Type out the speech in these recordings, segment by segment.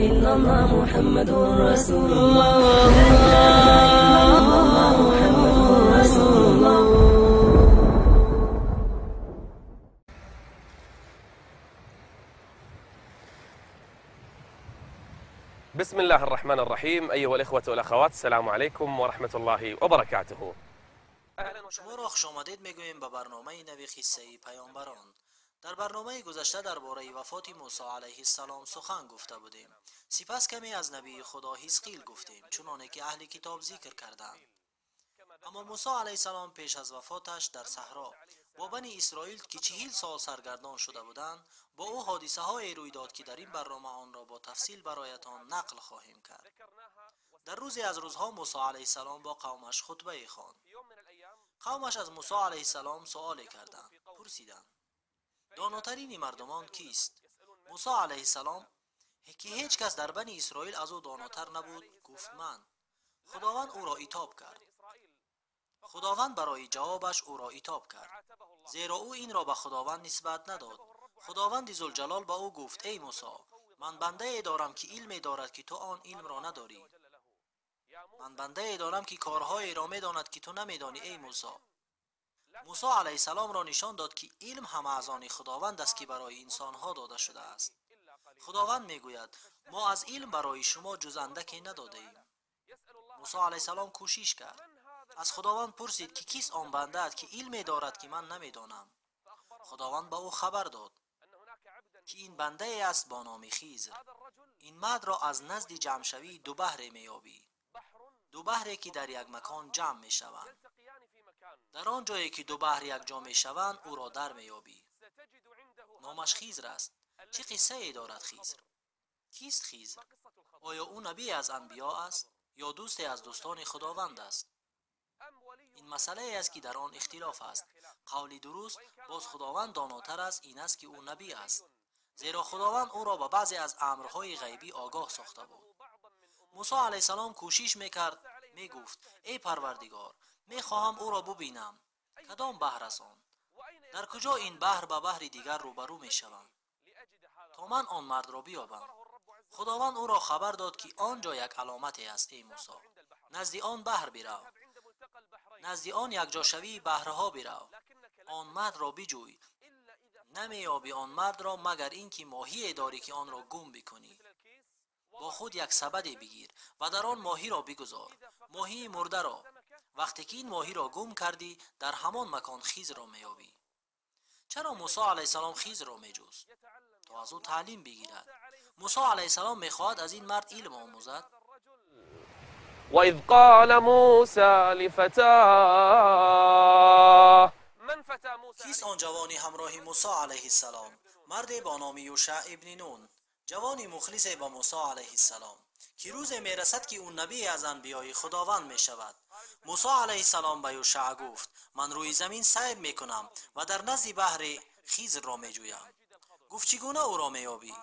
إلا الله محمد رسول الله لا إله إلا الله محمد رسول الله. بسم الله الرحمن الرحيم. أيها الإخوة والأخوات، السلام عليكم ورحمة الله وبركاته. شما را خوش آمدید میگوییم به برنامه نوی قصه پیامبران. در برنامه گذشته درباره وفات موسی علیه السلام سخن گفته بودیم. سپس کمی از نبی خدا حزقیل گفتیم، چنانه که اهل کتاب ذکر کردند. اما موسی علیه السلام پیش از وفاتش در صحرا با بنی اسرائیل که 40 سال سرگردان شده بودند، با او حادثه های روی داد که در این برنامه آن را با تفصیل برایتان نقل خواهیم کرد. در روزی از روزها موسی علیه السلام با قومش خطبه خواند. قومش از موسی علیه السلام سؤال کردند، پرسیدند داناترین مردمان کیست؟ موسی علیه السلام که هیچ کس در بنی اسرائیل از او داناتر نبود، گفت من. خداوند او را عتاب کرد. خداوند برای جوابش او را عتاب کرد، زیرا او این را به خداوند نسبت نداد. خداوند ذوالجلال به او گفت ای موسی، من بنده ای دارم که علمی دارد که تو آن علم را نداری. من بنده ای دارم که کارهایی را میداند که تو نمیدانی ای موسی. موسی علیه السلام را نشان داد که علم همه از آن خداوند است که برای انسانها داده شده است. خداوند میگوید ما از علم برای شما جز اندکی نداده ایم. موسی علیه السلام کوشش کرد، از خداوند پرسید که کیست آن بنده است که علمی دارد که من نمیدانم. خداوند به او خبر داد که این بنده ای است با نام خضر. این مرد را از نزد جمعشوی دو بحر میابی، دو بحری که در یک مکان جمع میشوند. در آن جایی که دو بحر یک جا میشوند او را در میابی. نامش خضر است. چه قصه ای دارد خضر؟ کیست خضر؟ آیا او نبی از انبیا است یا دوست از دوستان خداوند است؟ این مسئله ای است که در آن اختلاف است. قول درست باز خداوند داناتر است این است که او نبی است، زیرا خداوند او را به بعضی از امرهای غیبی آگاه ساخته بود. موسی علیه السلام کوشش میکرد، میگفت ای پروردگار، میخواهم او را ببینم. کدام بحر است آن؟ در کجا این بحر به بحر دیگر روبرو میشوند تا من آن مرد را بیابم؟ خداوند او را خبر داد که آنجا یک علامت است. ای موسی، نزد آن بحر برو، نزد آن یکجاشوی بحرها برو، آن مرد را بجوی. نمیابی آن مرد را مگر اینکه ماهی داری که آن را گم بکنی. با خود یک سبد بگیر و در آن ماهی را بگذار، ماهی مرده را. وقتی که این ماهی را گم کردی، در همان مکان خضر را میابی. چرا موسی علیه السلام خضر را میجست؟ تا از او تعلیم بگیرد. موسی علیه السلام میخواهد از این مرد علم آموزد. وإذ قال موسى لفتاه من فتى موسى؟ کیست آن جوانی همراه موسی علیه السلام؟ مرد با نام یوشع ابن نون، جوانی مخلص با موسی علیه السلام که روز میرسد که او نبی از انبیای خداوند میشود. موسی علیه السلام به یوشع گفت من روی زمین سیر میکنم و در نزد بحر خضر را میجویم. گفت چگونه او را میابی؟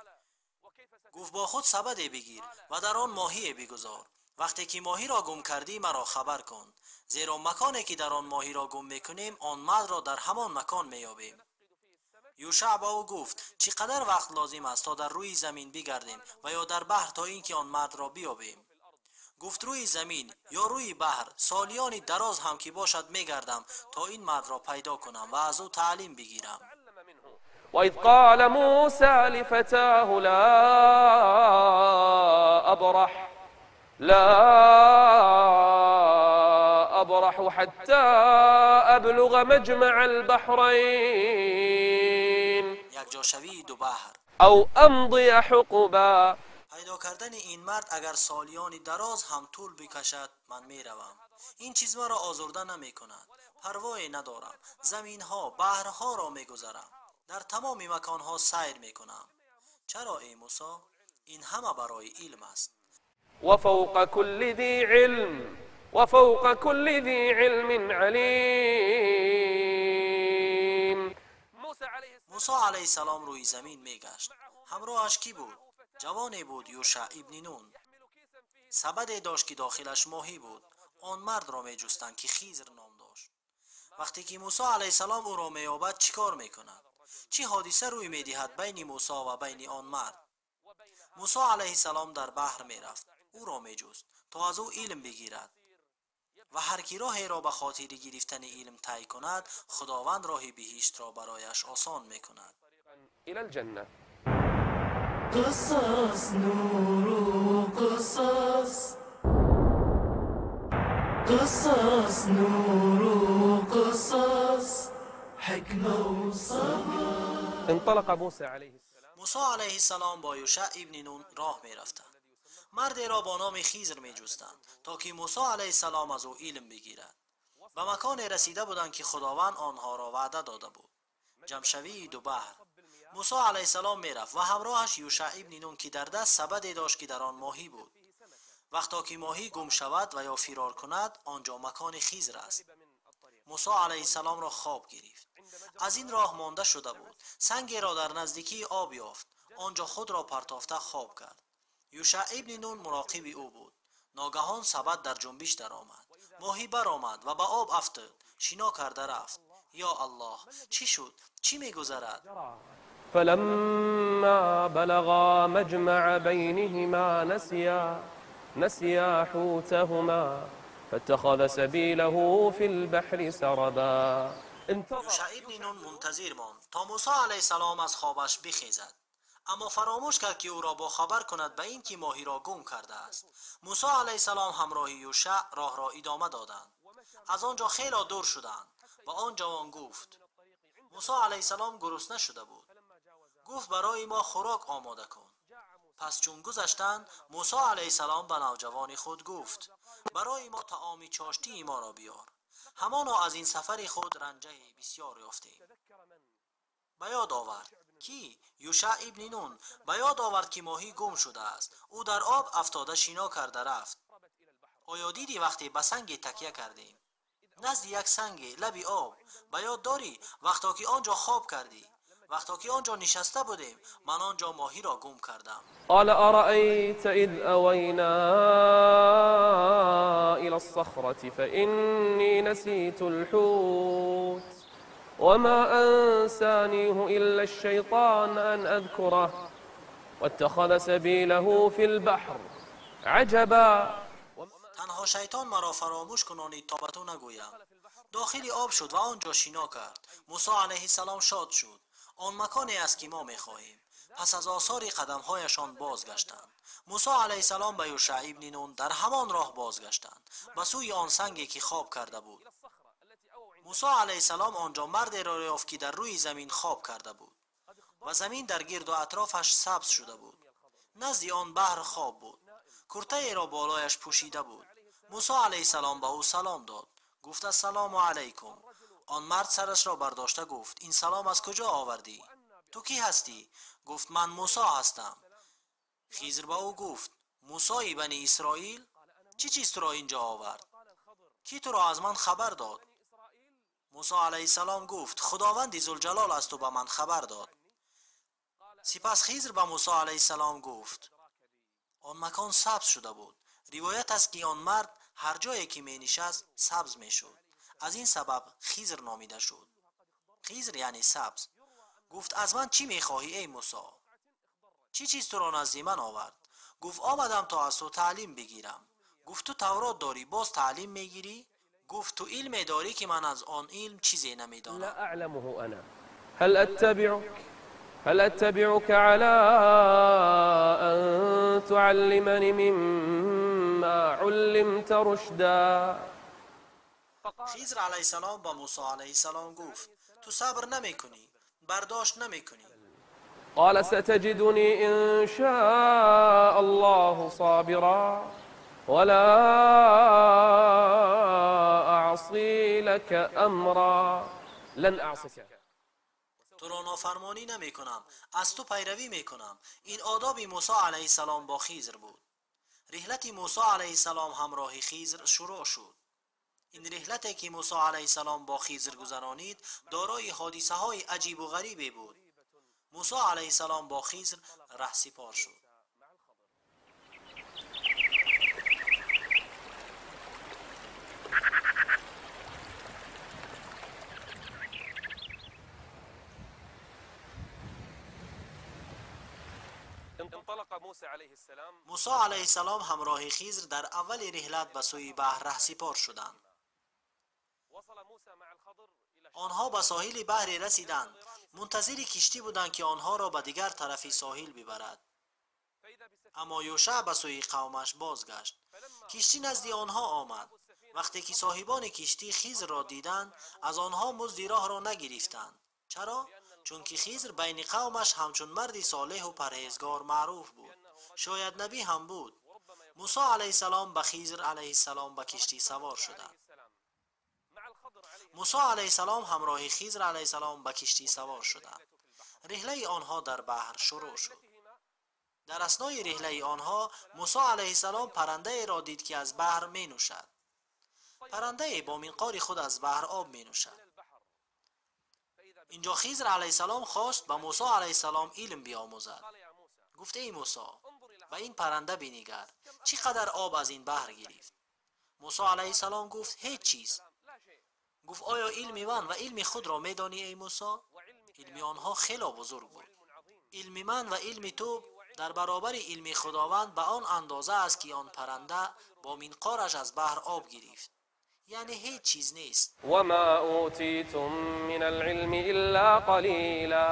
گفت با خود سبدی بگیر و در آن ماهی بگذار. وقتی که ماهی را گم کردی مرا خبر کن، زیرا مکانی که در آن ماهی را گم میکنیم آن مرد را در همان مکان میابیم. یوشع به او گفت چقدر وقت لازم است تا در روی زمین بگردیم و یا در بحر تا اینکه آن مرد را بیابیم؟ گفت روی زمین یا روی بحر سالیان دراز هم که باشد میگردم تا این مرد را پیدا کنم و از او تعلیم بگیرم. وإذ قال موسى لفتاه لا أبرح حتى أبلغ مجمع البحرين. یکجاشوی دو بحر أو أمضي حقبا. پیدا کردن این مرد اگر سالیان دراز هم طول بکشد من میروم. این چیز مرا آزرده نمی کند، پروایی ندارم. زمین ها، بحرها را میگذرم، در تمام مکان ها سیر میکنم. چرا ای موسی؟ این همه برای علم است. وفوق كل ذي علم وفوق كل ذي علم عليم. موسی علیه السلام روی زمین میگشت. همراهش کی بود؟ جوانی بود یوشع ابن نون. سبدی داشت که داخلش ماهی بود. آن مرد را میجستند که خضر نام داشت. وقتی که موسی علیه السلام او را مییابد چیکار میکند؟ چه حادثه روی میدهد بین موسی و بین آن مرد؟ Мусо алайҳиссалом дар баҳр мерафт, ӯро меҷуст то аз ӯ илм бигирад. Ва ҳар ки роҳеро ба хотири гирифтани илм тай кунад, Худованд роҳи биҳиштро барояш осон мекунад. قصص نور قصص قصص نور قصص حكمة وصبر. انطلق موسى عليه السلام. موسی علیه السلام با یوشع ابن نون راه می‌رفتند. مردی را با نام خضر می‌جستند تا که موسی علیه السلام از او علم بگیرد. به مکان رسیده بودند که خداوند آنها را وعده داده بود. جمشوی دو بحر. موسی علیه السلام می‌رفت و همراهش یوشع ابن نون که در دست سبدی داشت که در آن ماهی بود. وقتا که ماهی گم شود و یا فرار کند، آنجا مکان خضر است. موسی علیه السلام را خواب گرفت. از این راه مانده شده بود. سنگی را در نزدیکی آب یافت. آنجا خود را پرتافته خواب کرد. یوشع ابن نون مراقب او بود. ناگهان سبد در جنبش درآمد. ماهی برآمد و به آب افتاد. شنا کرده رفت. یا الله، چی شد؟ چی میگذرد؟ فلما بلغا مجمع بينهما نسيا حوتهما فاتخذ سبيله في البحر سربا. یوشع ابن نون منتظر ماند تا موسی علیه السلام از خوابش بخیزد، اما فراموش کرد که او را با خبر کند به این که ماهی را گم کرده است. موسی علیه السلام همراه یوشع راه را ادامه دادند. از آنجا خیلی دور شدند و آن جوان گفت، موسی علیه السلام گرسنه شده بود، گفت برای ما خوراک آماده کن. پس چون گذشتند، موسی علیه السلام به نوجوان خود گفت برای ما طعام چاشتی ما را بیار، همانا از این سفر خود رنجه بسیار یافتیم. به یاد آورد کی؟ یوشع ابن نون به یاد آورد که ماهی گم شده است. او در آب افتاده شنا کرده رفت. آیا دیدی وقتی به سنگ تکیه کردیم؟ نزد یک سنگ لب آب. به یاد داری وقتا که آنجا خواب کردی؟ وقتا که آنجا نشسته بودیم، من آنجا ماهی را گم کردم. قال أرأيت إذ أوينا إلى الصخرة فإني نسيت الحوت وما أنسانيه إلا الشيطان أن أذكره واتخذ سبيله في البحر عجبا. تنها شیطان مرا فراموش کنانید تا به تو نگویم. داخل آب شد و آنجا شنا کرد. موسی علیه السلام شاد شد. آن مکانی است که ما میخواهیم. پس از آثار قدمهایشان بازگشتند. موسی علیه السلام به یوشع ابن نون در همان راه بازگشتند، به سوی آن سنگی که خواب کرده بود. موسی علیه السلام آنجا مردی را یافت که در روی زمین خواب کرده بود و زمین در گرد و اطرافش سبز شده بود. نزد آن بحر خواب بود. کرته را بالایش پوشیده بود. موسی علیه السلام به او سلام داد. گفت السلام علیکم. آن مرد سرش را برداشته گفت این سلام از کجا آوردی؟ تو کی هستی؟ گفت من موسی هستم. خضر به او گفت موسی بنی اسرائیل؟ چی چیز تو را اینجا آورد؟ کی تو را از من خبر داد؟ موسی علیه السلام گفت خداوند ذوالجلال از تو به من خبر داد. سپس خضر به موسی علیه السلام گفت آن مکان سبز شده بود. روایت است که آن مرد هر جایی که می نشست سبز می شد. از این سبب خضر نامیده شد. خضر یعنی سبز. گفت از من چی می خواهی ای موسی؟ چی چیز تو را نزد من آورد؟ گفت آمدم تا از تو تعلیم بگیرم. گفت تو تورات داری باز تعلیم میگیری؟ گفت تو علم داری که من از آن علم چیزی نمیدانم. لا اعلمه انا هل اتبعك على ان تعلمني مما علمت رشدا. خضر علیه السلام با موسی علیه السلام گفت تو صبر نمیکنی، برداشت نمیکنی. قال ستجدني إن شاء الله صابرا ولا أعصي لك أمرا لن أعصك. تو را نافرمانی نمی کنم، از تو پیروی می کنم. این آداب موسی علیه السلام با خضر بود. رحلت موسی علیه السلام همراه خضر شروع شد. این رحلتی که موسی علیه السلام با خضر گذرانید دارای حادثه های عجیب و غریبی بود. موسی علیه السلام با خضر رهسپار شد. Мусо алайҳиссалом ҳамроҳи Хизр дар аввали риҳлат ба сӯи баҳр раҳсипор шуданд. Онҳо ба соҳили баҳре расиданд. Мунтазири киштӣ буданд, ки онҳоро ба дигар тарафи соҳил бибарад. Аммо Юшаъ ба сӯи қавмаш бозгашт. Киштӣ назди онҳо омад. Вақте ки соҳибони киштӣ Хизрро диданд, аз онҳо музди роҳро нагирифтанд. Чаро? Чунки Хизр байни қавмаш ҳамчун марди солеҳу парҳезгор маъруф буд. Шояд набӣ ҳам буд. Мусо алайҳиссалом ба Хизр алайҳиссалом ба киштӣ савор шуданд. Мусо алайҳиссалом ҳамроҳи Хизр алайҳиссалом ба киштӣ савор шуданд. Риҳлаи онҳо дар баҳр шурӯъ шуд. Дар аснои риҳлаи онҳо Мусо алайҳиссалом паррандаеро дид, ки аз баҳр менӯшад. Паррандае бо минқори худ аз баҳр об менӯшад. Инҷо Хизр алайҳиссалом хост ба Мусо алайҳиссалом илм биомӯзад. Гуфт: эй Мусо, ба ин парранда бинигар, чӣ қадар об аз ин баҳр гирифт? Мусо алайҳиссалом гуфт: ҳеҷ чиз. Гуфт: оё илми ман ва илми худро медонӣ, эй Мусо? Илми онҳо хело бузург буд. Илми ман ва илми ту дар баробари илми Худованд ба он андоза аст, ки он парранда бо минқораш аз баҳр об гирифт. Яъне ҳеҷ чиз нест. وما أوتيتم من العلم إلا قليلا.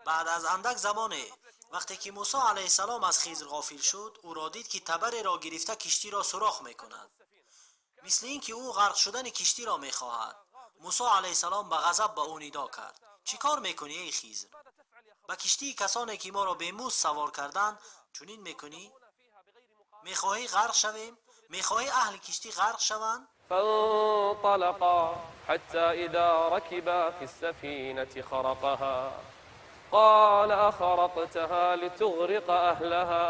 Баъд аз андак замоне, вақте ки Мусо алайҳиссалом аз Хизр ғофил шуд, ӯро дид, ки табареро гирифта киштиро сурох мекунад, мисли ин ки ӯ ғарқ шудани киштиро мехоҳад. Мусо алайҳиссалом ба ғазаб ба ӯ нидо кард: чӣ кор мекунӣ, эй Хизр? Ба киштии касоне, ки моро бемузд савор карданд, чунин мекунӣ? Мехоҳӣ ғарқ шавем? Мехоҳӣ аҳли киштӣ ғарқ шаванд? فانطلقا حتى إذا ركبا في السفينة خرقها، قال: أخرقتها لتغرق أهلها،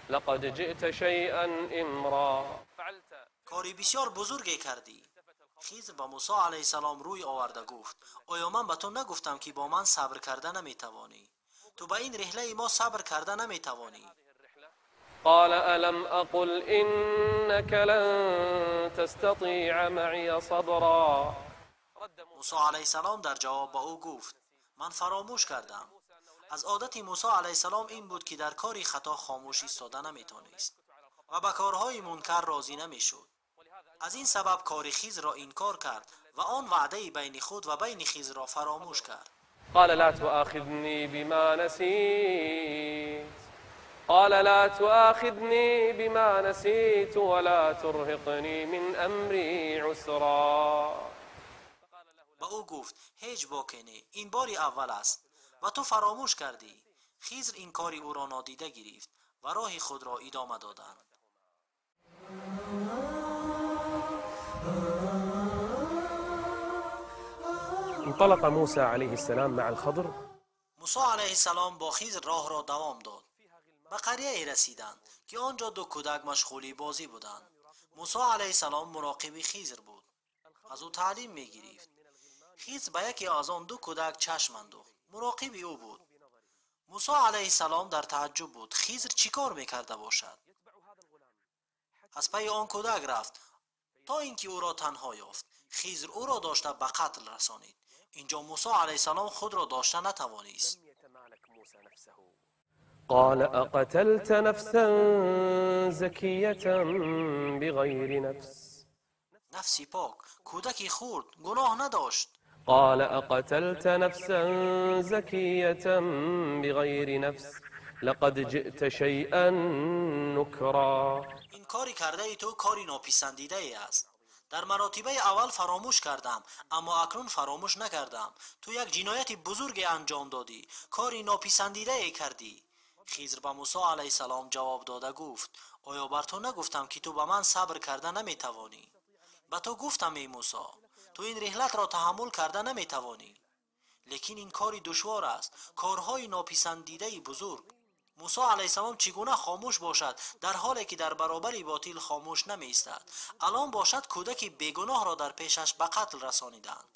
لقد جئت شيئا إمرا. Кори бисёр бузурге кардӣ. Хизр ба Мусо алайҳиссалом рӯй оварда гуфт: оё ман ба ту нагуфтам, ки бо ман сабр карда наметавонӣ? Ту ба ин реҳлаи мо сабр карда наметавонӣ. قال: ألم أقل إنك لن تستطيع معي صبرا؟ Мусо алайҳиссалом дар ҷавоб ба ӯ гуфт: ман фаромӯш кардам. Аз одати Мусо алайҳиссалом ин буд, ки дар кори хато хомӯш истода наметонист ва ба корҳои мункар розӣ намешуд. Аз ин сабаб кори Хизрро инкор кард ва он ваъдаи байни худ ва байни Хизрро фаромӯш кард. قال: لا تؤاخذني بما نسيت، قال: لا تؤاخذني بما نسيت ولا ترهقني من أمري عسرا. Ба ӯ гуфт: ҳеҷ боке не, ин бори аввал аст ва ту фаромӯш кардӣ. Хизр ин кори ӯро нодида гирифт ва роҳи худро идома доданд. انطلق موسى عليه السلام مع الخضر. Мусо алайҳиссалом бо Хизр роҳро давом дод. Ба қарияе расиданд, ки он ҷо ду кӯдак машғули бозӣ буданд. Мусо алайҳиссалом муроқиби Хизр буд, аз ӯ таълим мегирифт. Хизр ба яке аз он ду кӯдак чашм андохт, муроқиби ӯ буд. Мусо алайҳиссалом дар тааҷҷуб буд: Хизр чӣ кор мекарда бошад? Аз пайи он кӯдак рафт, то ин ки ӯро танҳо ёфт. Хизр ӯро дошта ба қатл расонид. Инҷо Мусо алайҳиссалом худро дошта натавонист. قال: أقتلت نفسا زكية بغير نفس؟ Нафси пок, кӯдаки хурд, гуноҳ надошт. قال: أقتلت نفسا زكية بغير نفس، لقد جئت شيئا نكرا. Ин кори кардаи ту кори нописандидае аст. Дар маротибаи аввал фаромӯш кардам, аммо акнун фаромӯш накардам. Ту як ҷинояти бузурге анҷом додӣ, кори нописандидае кардӣ. Хизр ба Мусо алайҳиссалом ҷавоб дода гуфт: оё бар ту нагуфтам, ки ту ба ман сабр карда наметавонӣ? Ба ту гуфтам, эй Мусо, ту ин реҳлатро таҳаммул карда наметавонӣ. Лекин ин кори душвор аст, корҳои нописандидаи бузург. Мусо алайҳиссалом чӣ гуна хомӯш бошад, дар ҳоле ки дар баробари ботил хомӯш намеистад? Алон бошад, кӯдаки бегуноҳро дар пешаш ба қатл расониданд.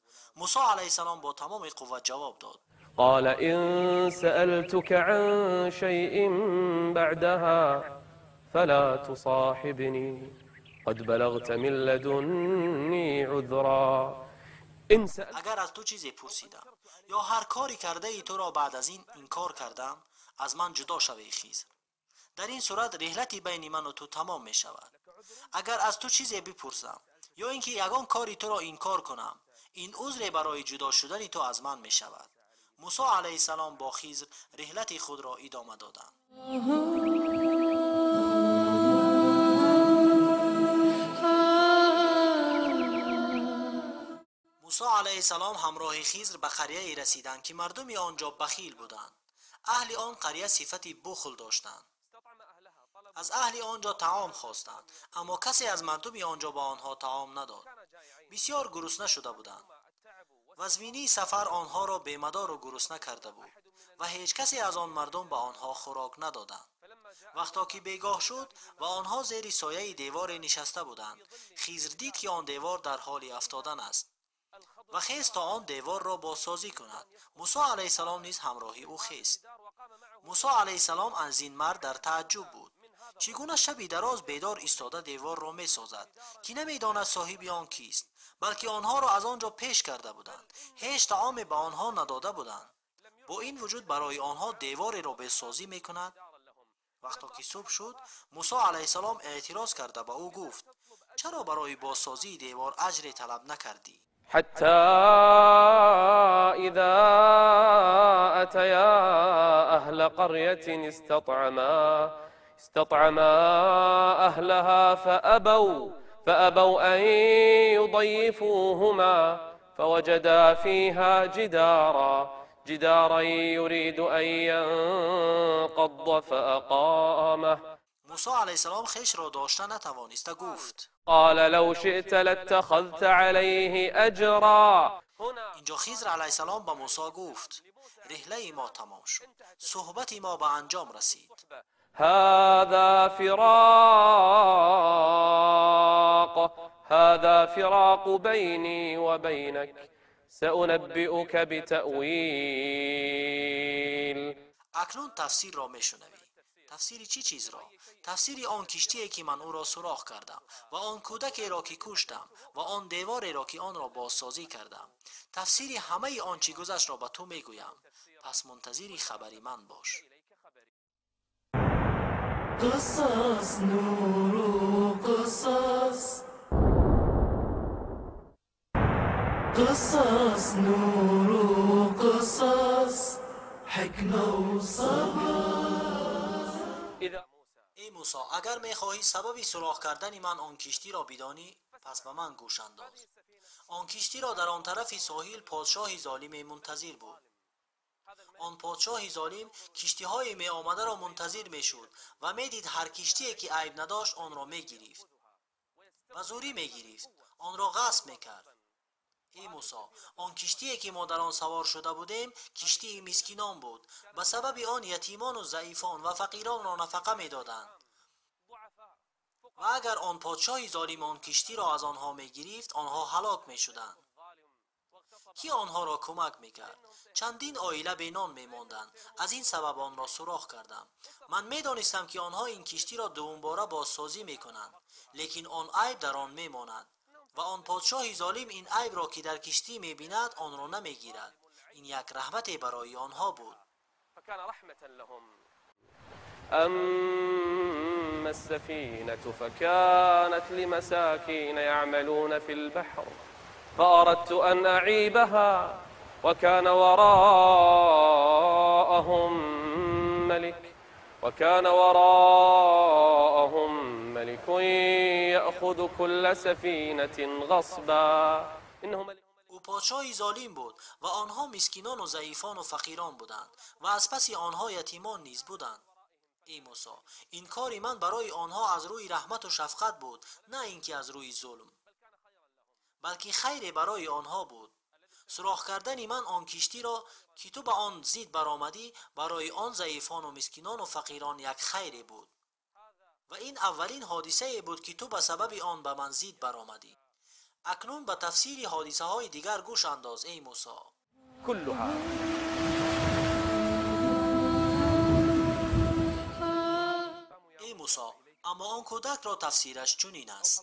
Мусо алайҳиссалом бо тамоми қувват ҷавоб дод: قال: إن سألتك عن شيء بعدها فلا تصاحبني، قد بلغت من لدني عذرا. إن سألت Агар аз ту чизе пурсидам ё ҳар кори кардаи туро баъд аз ин инкор кардам, Аз ман ҷудо шав, эй Хизр. Дар ин сурат реҳлати байни ману ту тамом мешавад. Агар аз ту чизе бипурсам ё ин ки ягон кори туро инкор кунам, ин узре барои ҷудо шудани ту аз ман мешавад. Мусо алайҳиссалом бо Хизр реҳлати худро идома доданд. Мусо алайҳиссалом ҳамроҳи Хизр ба қарияе расиданд, ки мардуми он ҷо бахил буданд. Аҳли он қария сифати бухл доштанд. Аз аҳли он ҷо таом хостанд, аммо касе аз мардуми он ҷо ба онҳо таом надод. Бисёр гурусна шуда буданд. Вазминии сафар онҳоро бемадору гурусна карда буд ва ҳеҷ касе аз он мардум ба онҳо хӯрок надоданд. Вақто ки бегоҳ шуд ва онҳо зери сояи деворе нишаста буданд, Хизр дид, ки он девор дар ҳоли афтодан аст ва хест то он деворро бозсозӣ кунад. Мусо алайҳиссалом низ ҳамроҳи ӯ хест. Мусо алайҳиссалом аз ин мард дар тааҷҷуб буд. Чӣ гуна шаби дароз бедор истода деворро месозад, ки намедонад соҳиби он кист, балки онҳоро аз он ҷо пеш карда буданд, ҳеҷ таоме ба онҳо надода буданд, бо ин вуҷуд барои онҳо девореро бесозӣ мекунад. Вақто ки субҳ шуд, Мусо алайҳиссалом эътироз карда ба ӯ гуфт: чаро барои бозсозии девор аҷре талаб накардӣ? حتى إذا أتيا أهل قرية استطعما أهلها فأبوا أن يضيفوهما فوجدا فيها جدارا يريد أن ينقض فأقامه. Мусо алайҳиссалом хешро дошта натавониста гуфт: قال لو شئت لاتخذت عليه أجرا. Инҷо Хизр алайҳиссалом ба Мусо гуфт: реҳлаи мо тамом шуд, суҳбати мо ба анҷом расид. هذا فراق بيني وبينك، سأنبئك بتأويل. Акнун тафсирро мешунавӣ. Тафсири чӣ чизро? Тафсири он киштие, ки ман ӯро сурох кардам, ва он кӯдакеро, ки куштам, ва он девореро, ки онро бозсозӣ кардам. Тафсири ҳамаи он чӣ гузаштро ба ту мегӯям, пас мунтазири хабари ман бош. قصص نور قصص، قصص نور قصص، حكمة وصبر. Эй Мусо, агар мехоҳӣ сабаби сурох кардани ман он киштиро бидонӣ, пас ба ман гӯш андоз. Он киштиро дар он тарафи соҳил подшоҳи золиме мунтазир буд. Он подшоҳи золим киштиҳои меомадаро мунтазир мешуд ва медид, ҳар киштие ки айб надошт, онро мегирифт, ба зӯрӣ мегирифт, онро ғасб мекард. Эй Мусо, он киштие ки мо дар он савор шуда будем, киштии мискинон буд. Ба сабаби он ятимону заифон ва фақиронро нафақа медоданд ва агар он подшоҳи золим он киштиро аз онҳо мегирифт, онҳо ҳалок мешуданд. Кӣ онҳоро кӯмак мекард? Чандин оила бенон мемонданд. Аз ин сабаб онро сурох кардам. Ман медонистам, ки онҳо ин киштиро дуввумбора бозсозӣ мекунанд, лекин он айб дар он мемонад ва он подшоҳи золим ин айбро, ки дар киштӣ мебинад, онро намегирад. Ин як раҳмате барои онҳо буд. فكان رحمة لهم. أما السفينة فكانت لمساكين يعملون في البحر، فأردت أن أعيبها وكان وراءهم ملك يأخذ كل سفينة غصبا، إنه ملك Ӯ подшоҳи золим буд ва онҳо мискинону заифону фақирон буданд ва аз паси онҳо ятимон низ буданд. Эй Мусо, ин кори ман барои онҳо аз рӯи раҳмату шафқат буд, на ин ки аз рӯи зулм, балки хайре барои онҳо буд. Сурох кардани ман он киштиро, ки ту ба он зид баромадӣ, барои он заифону мискинону фақирон як хайре буд ва ин аввалин ҳодисае буд, ки ту ба сабаби он ба ман зид баромадӣ. Акнун ба тафсири ҳодисаҳои дигар гӯш андоз, эй Мусо. كلها. Эй Мусо, аммо он кӯдакро тафсираш чунин аст: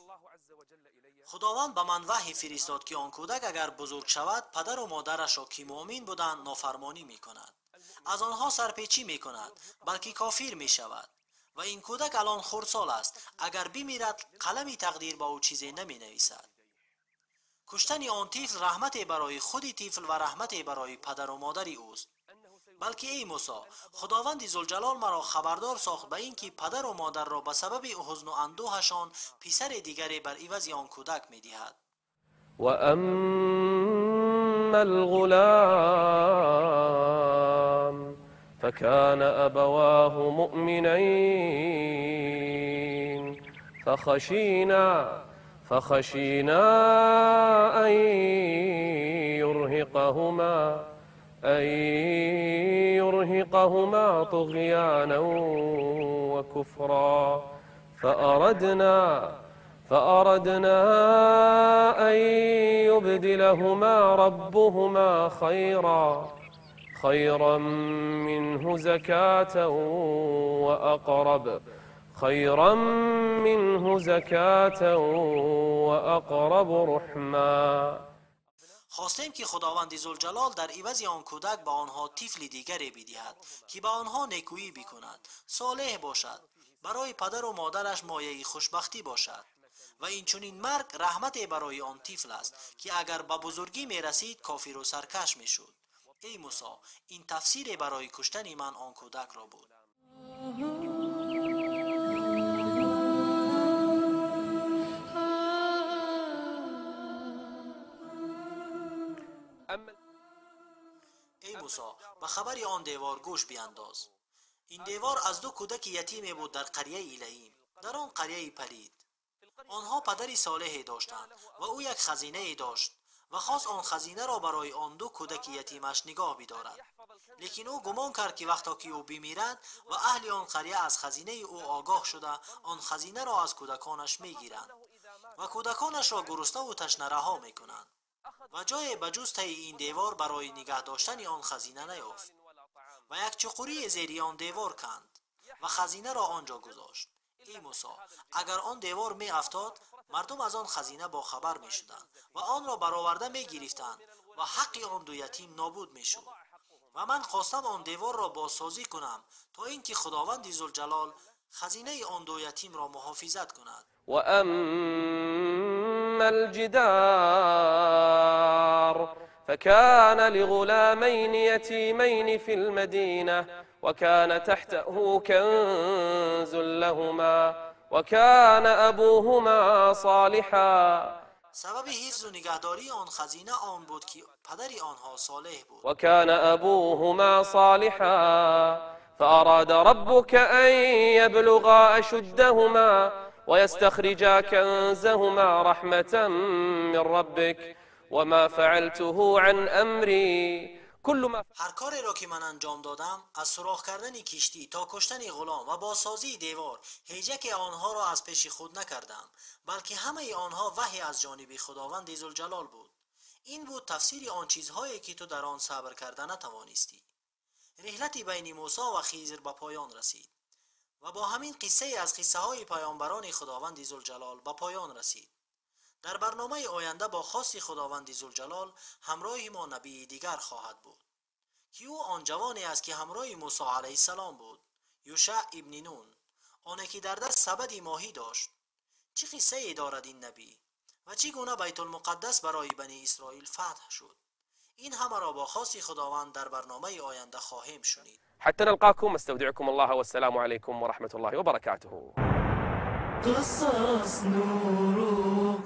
Худованд ба ман ваҳй фиристод, ки он кӯдак агар бузург шавад, падару модарашро, ки муъмин буданд, нофармонӣ мекунад. аз онҳо сарпечӣ мекунад, балки кофир мешавад. Ва ин кӯдак алон хурдсол аст. Агар бимирад, қалами тақдир ба ӯ чизе наменависад. Куштани он тифл раҳмате барои худи тифл ва раҳмате барои падару модари ӯст. Балки эй Мусо, Худованди Зулҷалол маро хабардор сохт ба ин ки падару модарро ба сабаби ҳузну андӯҳашон писари дигаре бар ивази он кӯдак медиҳад. وأما الغلام فكان أبواه مؤمنين فخشينا أن يرهقهما طغيانا وكفرا فأردنا أن يبدلهما ربهما خيرا منه زكاة وأقرب رحما. خواستیم که خداوند ذوالجلال در عوض آن کودک به آنها طفل دیگری بدهد که به آنها نیکویی بکند، صالح باشد، برای پدر و مادرش مایه خوشبختی باشد. و این چنین مرگ رحمت برای آن طفل است که اگر به بزرگی می رسید کافر و سرکش می شد. ای موسی، این تفسیر برای کشتن من آن کودک را بود. ای موسی، به خبر آن دیوار گوش بیانداز. این دیوار از دو کودک یتیم بود در قریه لئیم، در آن قریه پلید. آنها پدری صالحی داشتند و او یک خزینه داشت و خواست آن خزینه را برای آن دو کودک یتیمش نگاه بدارد. لیکن او گمان کرد که وقتا که او بمیرد و اهل آن قریه از خزینه او آگاه شده، آن خزینه را از کودکانش میگیرند و کودکانش را گرسنه و تشنه رها میکنند. و جای بجز ته این دیوار برای نگه داشتن آن خزینه نیافت و یک چقوری زیر آن دیوار کند و خزینه را آنجا گذاشت. ای موسی، اگر آن دیوار می افتاد، مردم از آن خزینه با خبر می شدند و آن را برآورده می گرفتند و حق آن دو یتیم نابود می شد. و من خواستم آن دیوار را بازسازی کنم تا اینکه خداوند ذوالجلال خزینه آن دو یتیم را محافظت کند. وأما الجدار فكان لغلامين يتيمين في المدينة وكان تحته كنز لهما وكان أبوهما صالحا. سبب حفظ و نگهداری آن خزینه آن بود که پدر آنها صالح بود. وكان أبوهما صالحا فأراد ربك أن يبلغا أشدهما ويستخرجا كنزهما رحمة من ربك وما فعلته عن أمري. كل ما هر کاری را که من انجام دادم، از سوراخ کردن کشتی تا کشتن غلام و بازسازی دیوار، هیچ یک آنها را از پیش خود نکردم، بلکه همه آنها وحی از جانب خداوند ذوالجلال بود. این بود تفسیر آن چیزهایی که تو در آن صبر کرده نتوانستی. رحلت بین موسی و خضر به پایان رسید و با همین قصه از قصه های پیامبران خداوند ذوالجلال به پایان رسید. در برنامه آینده با خواست خداوند ذوالجلال همراه ما نبی دیگر خواهد بود که او آن جوانی است که همراه موسی علیه السلام بود، یوشع ابن نون، آنی که در دست سبد ماهی داشت. چه قصه ای دارد این نبی و چگونه بیت المقدس برای بنی اسرائیل فتح شد؟ این همه را با خواست خداوند در برنامه آینده خواهیم شنید. حتى نلقاكم استودعكم الله والسلام عليكم ورحمة الله وبركاته. قصص نور